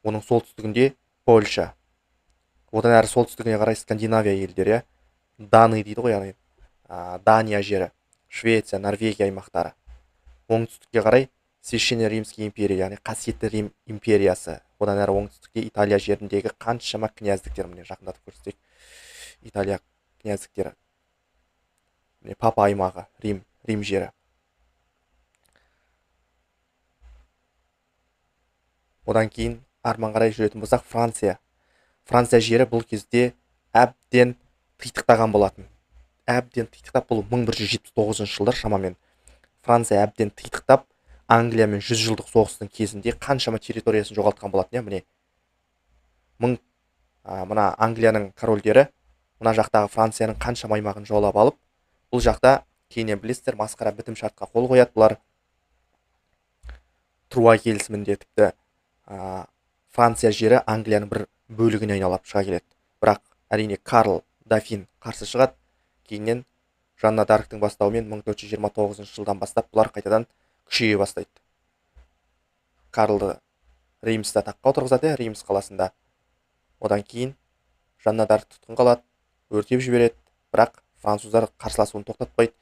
Оның солтүстігінде Польша. Одан әрі солтүстігіне қарай Скандинавия елдері, Даны дейді ғой, яғни Дания жері, Швеция, Норвегия аймақтары. Оңтүстікке қарай Священный Римский империя, яғни қасиетті Рим империясы. Одан әрі оңтүстікте Италия жеріндегі қаншама князьдіктер, міне жақындатып көрсетсек, Италия князьдіктері. Міне Папа аймағы, Рим, Рим жері. Одан кейін арман қарай жүретін болсақ, Франция. Франция жері бұл кезде әбден титықтаған болатын. Әбден титықтап, бұл 1179 жылдар шамамен. Франция әбден титықтап, Англиямен 100 жылдық соғыстың кезінде қаншама территориясын жоғалтқан болатын, иә, міне. Мына Англияның корольдері мына жақтағы Францияның қаншама аймағын жаулап алып, бұл жақта кейіннен білесіздер, масқара бітім шартқа қол қояды бұлар. Труа келісімінде тіпті Франция жері Англияның бір бөлігіне айналып шыға келеді. Бірақ әрине Карл Дофин қарсы шығады. Кейіннен Жанна д'Арктың бастауымен 1429 жылдан бастап бұлар қайтадан күшейе бастайды. Карлды Реймсте таққа отырғызады, Реймс қаласында. Одан кейін Жанна д'Арк тұтқын қалады, өртеп жібереді, бірақ француздар қарсыласуын тоқтатпайды.